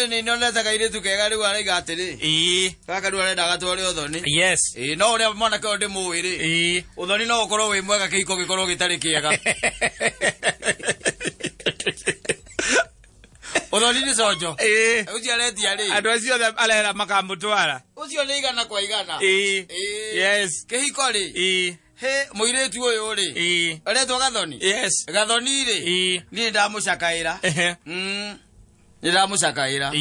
Nĩ nĩonete kairĩtu kega rĩu araiga atĩrĩ. Gaka rĩu arenda gatware ũthoni. Ĩĩ, no ũrĩa mwanake ũyũ ndĩmũĩ rĩ. Ũthoni no ũkorwo wĩ mwega kĩhiko gĩkorwo gĩtarĩ kĩega. Ũthoni nĩ conjo. Ũcio aretia rĩ. Andũ acio othe arera makamũtwara. Ũcio nĩ igana kwa igana. Yes. Kĩhiko rĩ. He mũirĩtu ũyũ rĩ. Aretwo Gathoni. Yes. Gathoni rĩ. Niĩ ndamũcakaĩra. Nĩ ndamũcakaĩra.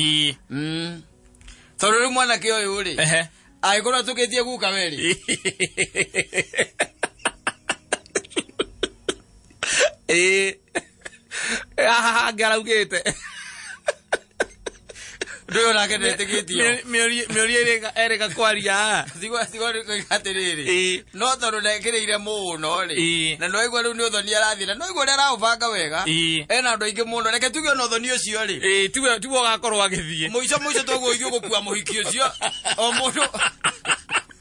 Tondũ rĩu mwanake ũyũ rĩ. Angĩkorwo atũkĩtie guka we rĩ. Haha hangĩ araugĩte. Ndũyũ onake ndetĩkĩtio. Mĩũria ĩrĩga kwaria. Tigo nĩ atĩrĩrĩ. No tondũ ndekĩrĩire mũno rĩ. Na no aigua rĩu nĩ ũthoni arathiĩ na no aigua ũrĩa araũbanga wega. Ena andũ aingĩ mũno. Reke tuge ona ũthoni ũcio rĩ. Tiwe ũgakorwo agĩthiĩ. Mũico mũico tũguo ithuĩ gũkua mũhiki ũcio. O mũndũ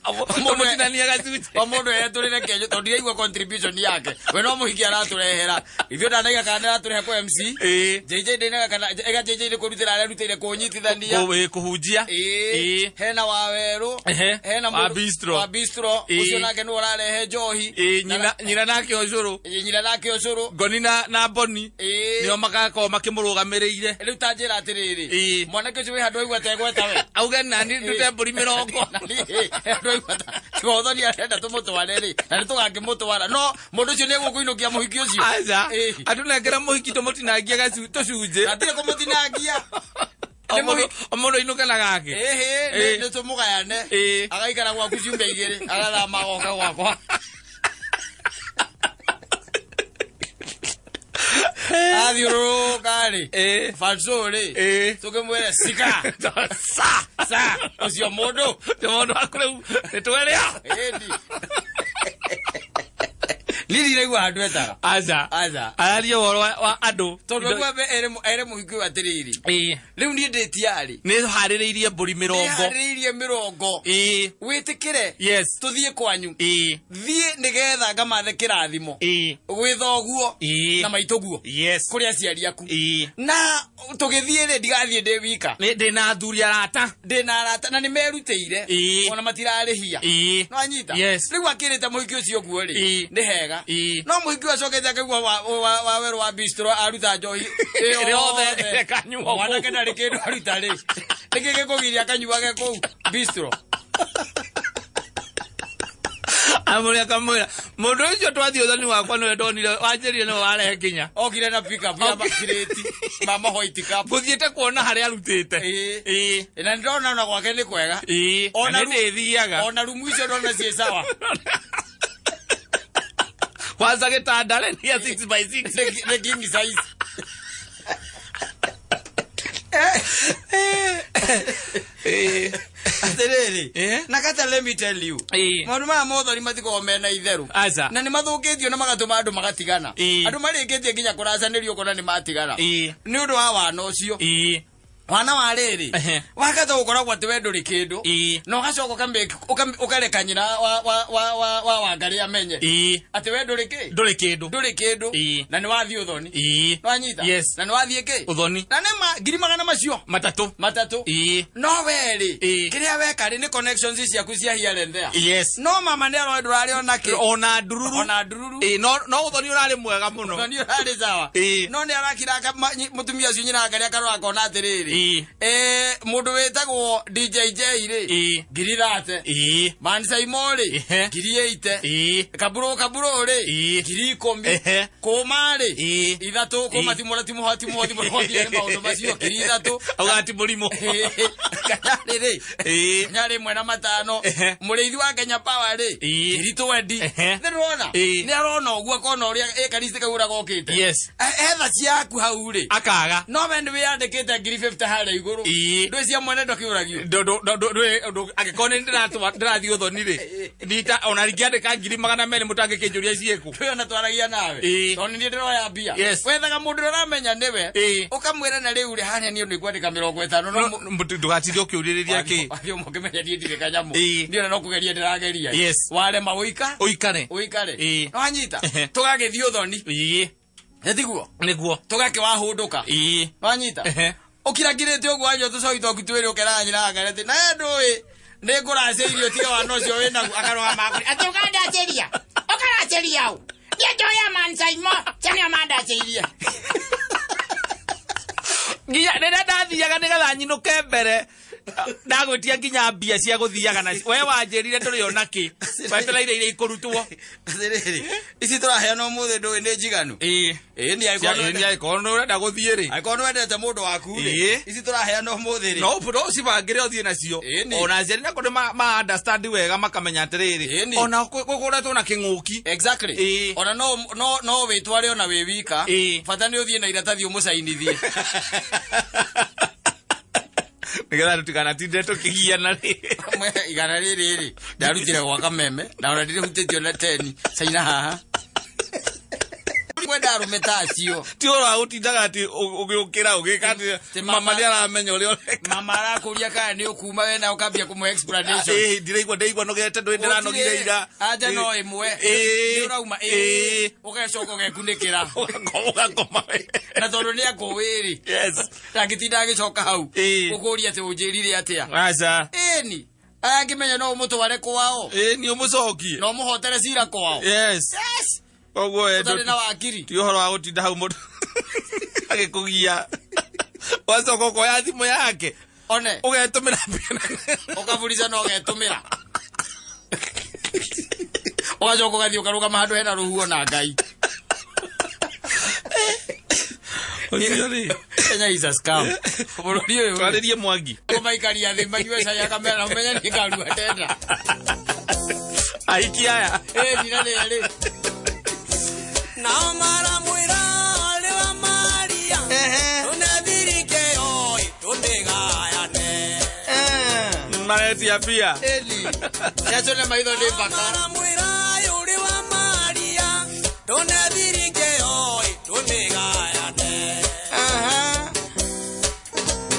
Mũtinania gacunjĩ. O mũndũ etũrĩre kenyo tondũ ndiraigua contribution yake. We no mũhiki aratũrehera. Ithuĩ ndanaiga kana nĩaratũrehe kwa MC. JJ ndainaga kana ega JJ nĩ kũrutĩra arerutĩire kũnyitithania. Kũhunjia. Hena Wawerũ. Hena Wa bistro. Wa bistro. Ũcio nake nĩwe ũrarehe njohi. Nyina nake ũcũrũ. Nyina nake ũcũrũ. Ngoni na Boni. Nĩo magakorwo makĩmũrũgamĩrĩire. Rĩu ta njĩra atĩrĩrĩ. Mwanake ũcio wĩ handũ aigua tegweta we. Auge nani ndute mbũri 80. Handũ aigua ta tiga ũthoni arenda tũmũtware rĩ. Na nĩtũgakĩmũtwara. No mũndũ ũcio nĩegũkũinũkia mũhiki ũcio. Aca. Atũnengera mũhiki tũmũtinangie tũcunjĩ. Hatirĩ kũmũtinangia. O mũndũ ainũke na gake. Nĩ tũmũgayane. Agaikara gwaku ciumia igĩrĩ. Agathama agoka gwakwa. Athiũrũrũka rĩ. Falso rĩ. Tũkĩmwĩre sika. Sa. Sa. Ũcio mũndũ. Ũcio mũndũ waku rĩu nĩtwerĩa. Ĩni. Niĩ ndiraigua handũ etaga. Aca. Aca. Araria ũhoro wa andũ. Tondũ aigua ere mũhiki ũyũ atĩrĩrĩ. Rĩu niĩ ndĩ tiarĩ. Nĩ harĩrĩirie mbũri 80. Nĩ harĩrĩirie 80. Wĩtĩkĩre. Yes. Tũthiĩ kwanyu. Thiĩ nĩgetha ngamathe kĩrathimo. Gwĩ thoguo. Na maitũguo. Yes. Kũrĩ aciari aku. Na tũgĩthiĩ rĩ ndigathiĩ ndĩ wika. Nĩ ndĩ na athuri arata. Ndĩ na arata na nĩ merutĩire. Ona matirarĩhia. No anyita. Yes. Rĩu akĩrĩte mũhiki ũcio ũguo rĩ. Nĩ hega. No mũhiki ũcio acokete akaigua wa werũ wa bistro aruta njohi. Ĩrĩa yothe ĩkanyuo kũu. Mwanake ndarĩ kĩndũ aruta rĩ. Nĩkĩ gĩkũgiria akanyuage kũu bistro? Amũrĩ akamwĩra mũndũ ũcio twathiĩ ũthoni wakwa nĩwe ndonire wanjĩrire nĩwe warehe kinya. Okire na pick up ya makirĩti mama white cup. Ngũthiĩte kuona harĩa arutĩte. Na nĩndĩrona ona gwake nĩ kwega. Ona nĩ ndĩthiaga. Ona rumu icio ndona ciĩ sawa. Kwanza gĩtanda rĩ nĩ 6 by 6. Nĩ king size. Atĩrĩrĩ. Na kata let me tell you. Maũndũ maya mothoni matikoragwo mena itherũ. Aca. Na nĩ mathũkĩtio na magatũma andũ magatigana. Andũ marĩkĩtie nginya kũracanĩrio ũkona nĩ matigana. Nĩ ũndũ wa wana ũcio. Wana wa rĩrĩ. Wakata gũkoragwo atĩ we ndũrĩ kĩndũ. Na ũgacoka ũkareka nyina wa Wangarĩ amenye. Atĩ we ndũrĩ kĩ? Ndũrĩ kĩndũ. Ndũrĩ kĩndũ. Na nĩ wathiĩ ũthoni. Nĩwanyita? Yes. Na nĩ wathiĩ kĩ? Ũthoni. Na nĩ ma ngiri magana macio. 3. 3. No we rĩ. Kĩrĩa weka rĩ nĩ connections ciaku cia here and there. Yes. No mama nĩ aroĩ ndũrarĩ ona kĩ. Ona ndururu. Ona ndururu. No ũthoni ũrarĩ mwega mũno. Ũthoni ũrarĩ sawa. No nĩ arakira mũtumia ũcio nyina Wangarĩ akarora akona atĩrĩrĩ. Mũndũ wĩtagwo DJJ rĩ. Ngiri 30. Mansaimo rĩ. Ngiri 80. Kaburo kaburo rĩ. Ngiri 10. Kũma rĩ. 3. Kũma ti mũra ti mũhoti mũhoti mũhoti nĩ maũndũ macio ngiri 3. Auga ti mũrimũ. Kanyarĩ rĩ. Kanyarĩ 1 na 5. Mũrĩithi wa Kenya Power rĩ. Ngiri 20. Nĩ ndĩrona. Nĩ arona ũguo akona ũrĩa ĩkaricĩ kau ũrĩa gokĩte. Yes. Etha ciaku hau rĩ. Akaga. No we nĩ wĩyandĩkĩte ngiri 50 harĩa igũrũ. Ndũĩ cia mwene ndũkĩũragio. Angĩkorwo nĩ ndĩrathiĩ ũthoni rĩ. Ndita ona ingĩandĩka ngiri 200 mũtangĩkĩnjũria ciĩkũ. Ndũĩ ona twaragia nawe. Tondũ nĩ niĩ ndĩroya mbia. Yes. Wethaga mũndũ ũrĩa ũramenya nĩwe. Ũkamwĩra na rĩu rĩ harĩa niĩ nĩ ngwandĩka 50 no Ndũgatinde ũkĩũrĩrĩria kĩ. Wathiĩ ũmwe ũkĩmenya niĩ ndirĩ kanyamũ. Niĩ ona no kũgeria ndĩrageria. Yes. Warema ũika. Ũikare. Ũikare. Nĩwanyita? Tũgagĩthiĩ ũthoni. Nĩ tiguo? Nĩguo. Tũgakĩwahũndũka. Nĩwanyita? Ũkirakirĩte ũguo wanyua tũcoi twaku twĩrĩ ũkeraga nyina wangari atĩ nawe ndũĩ nĩ ngũracĩirio tiga wana ũcio wĩnaguo akarũgama akũrĩ atĩ ũkandacĩria ũkaracĩria ũ niĩ njoya mansaimo cia mandacĩirie nginya rĩrĩa ndathiaga nĩgetha nyinũke mbere ndagwĩtia nginya mbia cia gũthiaga na we wanjĩrire ndũrĩ ona kĩ wetereire iria ikũrutwo atĩrĩrĩ ici tũraheana ũmũthĩ ndũĩ nĩ njiganu ĩĩ ĩĩ nĩ angĩkorwo nĩ ũrenda gũthiĩ rĩ angĩkorwo nĩ wendete mũndũ waku rĩ ici tũraheana ũmũthĩ rĩ no ũcibangĩre ũthiĩ nacio ona aciari nako nĩ ma understand wega makamenya atĩrĩrĩ ona gũkoretwo na kĩng'ũki exactly ona no wĩtware ona wĩ wika bata nĩ ũthiĩ na iratathi ũmũcainithie nigetha tũtikanatinde tũkĩgiana rĩ igana rĩrĩ rĩ ndarutire gwa kameme na ona ndirĩhutĩtio na teni caina haha kwenda arũme ta acio ti ũhoro wa gũtindaga atĩ ũgĩũkĩra ũgĩka atĩ mama nĩ aramenya ũrĩa ũreka mama arakũria kana nĩ ũkuma we na ũkambia kũmũhe explanation ĩĩ ndiraigua ndaigua nogete ndũĩ ndĩranogire ira anja no ĩmwe nĩ ũrauma ĩĩ ũgacoka ũgekunĩkĩra ũgakoma na tondũ nĩ akũĩ rĩ yes ndangĩtinda agĩcoka hau ũkũria atĩ ũnjĩrire atĩa aca ĩni aya angĩmenya no ũmũtware kwao ĩni ũmũcokie na ũmũhotere cira kwao yes yes koguo ũtarĩ na wakiri ti ũhoro wa gũtinda hau mũndũ agĩkũgia wacoka ũkoya thimũ yake one ũgetũmĩra mbia ũkaburica na ũgetũmĩra ũgacoka ũgathiĩ ũkarũgama handũ hena rũhuho na Ngai ũcio rĩ Kenya is a scam bũrũri ũyũ twarĩrie Mwangi kũmaikaria thĩ manyue cai akamera ũmenye nĩ ngarua ndenda ahiki aya ĩni na rĩrĩ nao maramwĩra ũrĩ wa Maria tũnethirike oi tũmĩgayane maretia mbia ĩni nĩacio nĩ maitho nĩ baka maramwĩra ũrĩ wa Maria tũnethirike oi tũmĩgayane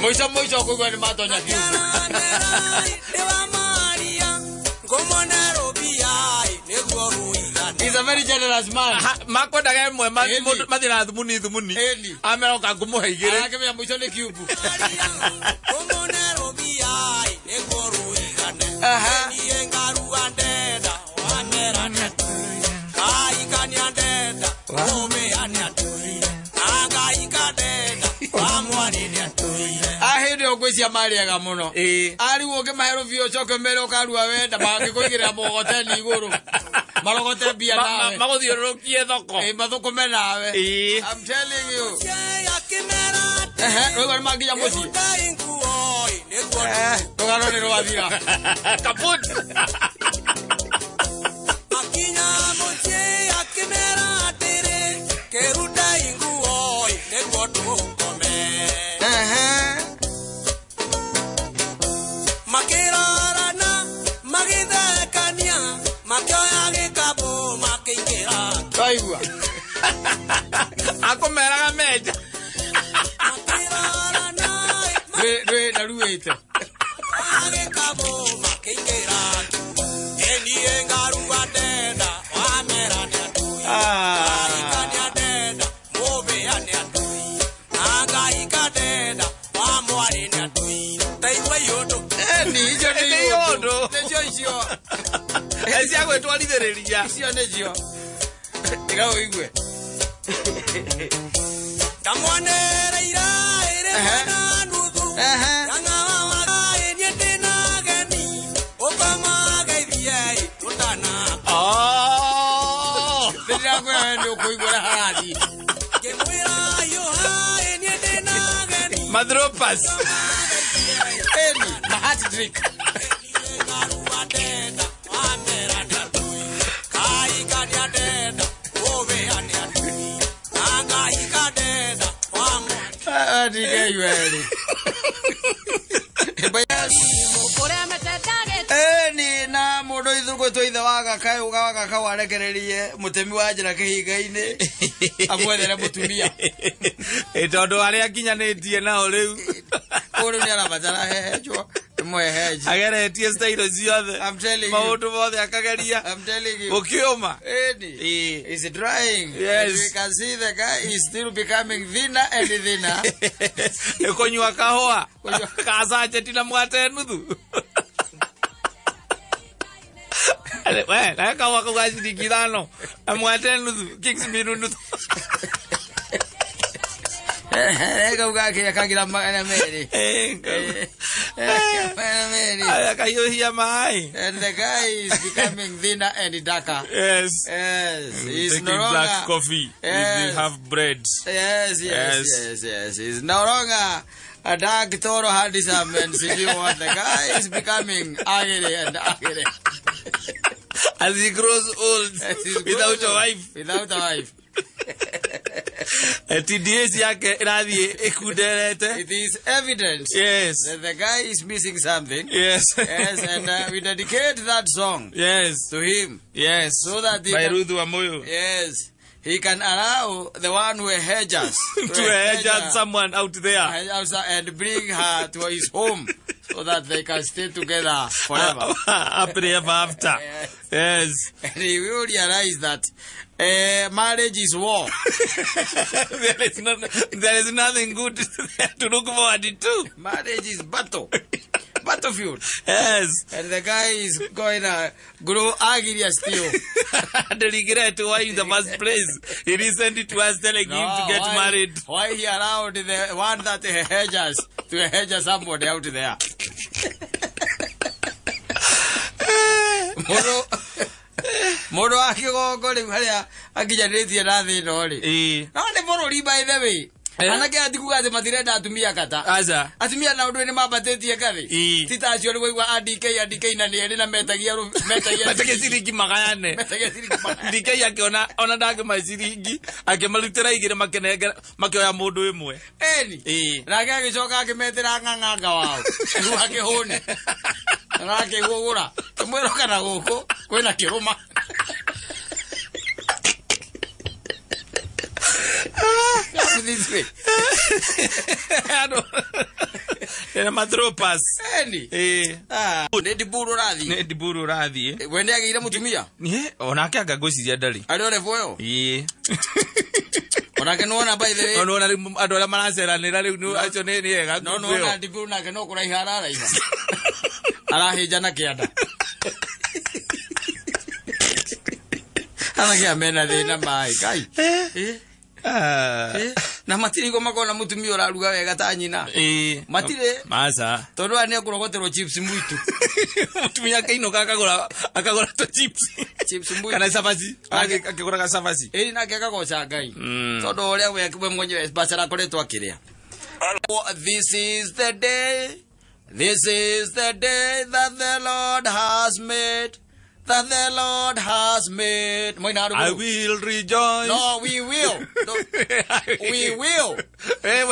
mũico mũico ũkũigua nĩ matonya biũ ũrĩ wa Maria ngũmona rũbia nĩguo rũigane He's a very generous man. Makwendaga ĩmwe mathiĩ na thumuni thumuni amera ũka ngũmũhe igĩrĩ arakĩmenya mũico nĩ cube ngũmona rũbia nĩguo rũigane niĩ ngarua ndenda wamera nĩatũire ngaikania ndenda ũmĩa nĩatũire na ngaika ndenda wa mwarĩ nĩatũire ahĩndĩ ĩyo ngwĩcia marĩaga mũno arigwo ũngĩmahe rũbia ũcoke ũmere ũkarua wenda mangĩkũigĩrĩra mũgogoteni igũrũ marogote mbia nawe magũthiũrũrũkie thoko mathũkũme nawe I'm telling you rũigua nĩ manginya mũciĩ rũgano nĩ rwathira kaput akinya mũciĩ akĩmera atĩrĩ kĩrutai nguo nĩguo tũkome makĩrorana magĩthekania makĩoya gĩkabũ makĩingĩra twaigua akũmeraga menja makĩrorana ndwĩ ndaruĩte gĩkabũ makĩingĩra ĩniĩ ngarua ndenda wamera nĩatũi ngaika nĩandenda mũbĩa nĩatũi na ngaika ndenda wa mwarĩ nĩatũi taigua iũndũ ĩni icio nĩ iũndũ nĩcio icio cia gwĩtwarithĩrĩria icio nĩcio tiga ũigue ndamwonereire ĩrĩ na nuthu yang'awaga niĩ ndĩna ageni ũkamageithie tũtana ndĩrakwĩra we nĩ ũkũigua ũrĩa harathiĩ ngĩmwĩra hiũha niĩ ndĩna ageni mathropas ĩni ma hat trick ngarua ndenda wamera nĩatũi ngaika nĩandenda ũbĩa nĩatũi na ngaika ndenda wa mwarĩ ndigeiwerĩ ĩni na mũndũ ithũgwĩtwo ithe wa gakaĩ uga wa gakaũ arekererie mũtemi wa njĩra kĩhinga-inĩ amwethere mũtumia tondũ arĩa nginyanĩtie nao rĩu ũyũ rĩu nĩ arabatara hehenjwo nĩ Mweheji. Ageretie style ciothe. I'm telling you. Maundu mothe akageria. I'm telling you. Ukiuma. Eni. Is drying. Yes. And we can see the guy is still becoming thinner and thinner. Kunyua kahua. Kasacheti na mugate nuthu. We, na kahua kau ga ciringi ithano. Na mugate nuthu, Kings Miru nuthu. Kau gakĩrĩa kagira 200. 200. Akahiũhia maĩ. And the guy is becoming thinner and darker. Yes. Yes. He's taking no longer black coffee. Yes. They have bread. Yes, yes, yes, yes. He's no longer a dark, toro, handsome, and see what the guy is becoming ugly and ugly. As he grows old, without a wife. Without a wife. TDS yake irathie ikunderete. It is evident. Yes. That the guy is missing something. Yes. Yes, and we dedicate that song. Yes. To him. Yes. So that he by can, Ruth Wamuyu. Yes. He can allow the one who hedges to hedge someone out there and bring her to his home so that they can stay together forever. Happily ever after. Yes. Yes. And he will realize that marriage is war. There is nothing good to look forward to. Marriage is battle. Battlefield. Yes. And the guy is going to grow ugly still. And regret why in the first place he listened to us telling him to get married. Why he allowed the one that hedges to hedge somebody out there? Mũndũ wa kĩgongo rĩu harĩa akinyanĩrĩtie na thĩna rĩ. No nĩ bũrũri by the way. Anake atikuga atĩ matirenda atumia kata. Aca. Atumia na ũndũ nĩ mambatĩtie ngathĩ. Ti ta acio rĩ waigua ADK na nĩ erĩ na metagia metagia ciringi magayane. Metagia ciringi magayane. DK akĩona ona ndangĩmahe ciringi akĩmarutĩra igĩrĩ makenengera makĩoya mũndũ ĩmwe. Ĩni. Nake agĩcoka akĩmetĩra ng'ang'anga wao. Rĩu akĩhũne. Na akĩgũgũra. Tũmwĩro kana gũkũ kwĩna kĩrũma. This way. Ena matropas. Eni. Nĩ Ndiburu ũrathiĩ. Nĩ Ndiburu ũrathiĩ. We nĩ agĩire mũtumia? Onake anga ngwĩciria ndarĩ. Arĩ o level ĩyo? Ĩĩ. Onake nĩwona by the way. Nĩwona rĩu andũ arĩa maraceranĩra rĩu acio nĩ ega. No nĩwona Ndiburu nake no kũraiha araraiha. Arahĩnja na kĩanda. Anake mena thĩna maĩ. Kai. Na matirĩ igoma kona mũtumia ũraruga wega ta nyina. Matirĩ. Maca. Tondũ aya nĩekũrogoterwo chips mwitu. Mũtumia akĩinũka akagũra tũ chips. Chips mwitu. Kana cabaci. Akĩgũraga cabaci. Ĩĩ nake akagoca Ngai. Tondũ ũrĩa we mwenyewe bachelor akoretwo akĩrĩa. This is the day. This is the day that the Lord has made. That the Lord has made. I will rejoice. No, we will. No, we will. I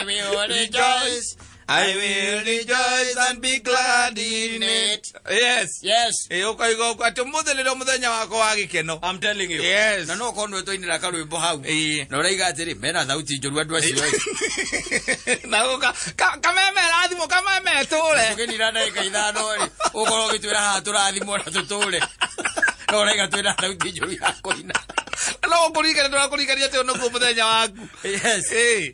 will rejoice. I will rejoice and be glad in it. Yes. Yes. I'm telling you. Yes. Na no kono twainira karwimbo hau. Na uraiga atiri mena thauti njoru andu acio. Na guka kameme rathimo kameme ture. Tugenira ndagika ithano ri. Ukorwo ugitwira haha turathimwo na tuture. No uraiga twina thauti njoru ya kuina. No kurigana ndurakurigania ati ono muthenya waku. Yes. Eh.